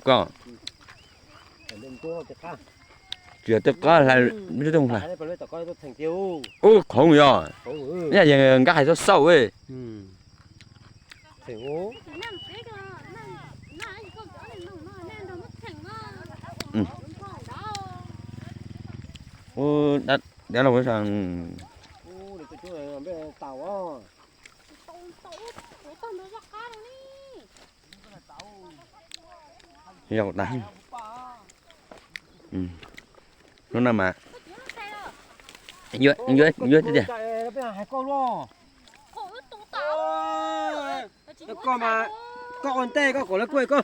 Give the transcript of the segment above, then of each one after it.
Koj tsis yog tej qab hlais, ub qhoov yog, yog nkaj hais xauj xauj. Ub, dab los. Yog tas, hnub no mas yuav tiag tiag. Koj mas, koj ua ntej koj kom lawv kuaj koj.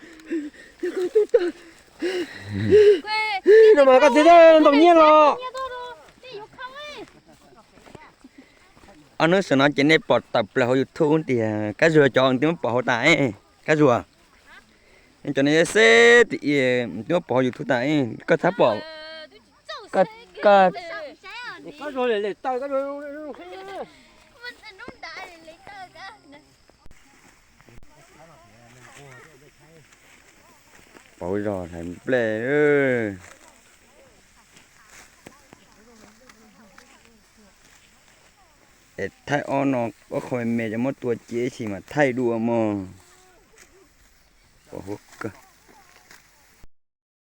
No mas koj txiv ntaus nyiaj los. Ob hnub saum no ces nej pom tawm plaws hauv YouTube tias Kab Zuag cov twb muab pom hauv tas. Kab Zuag, nej cov nej xeb tim twb muab pom hauv YouTube tas, koj txhob pom. Koj, koj pauv zog hlais nplej. Es thaij ob no, ob qho me me cov muab tua ces ib chim mas thaij dua mog. Pom huab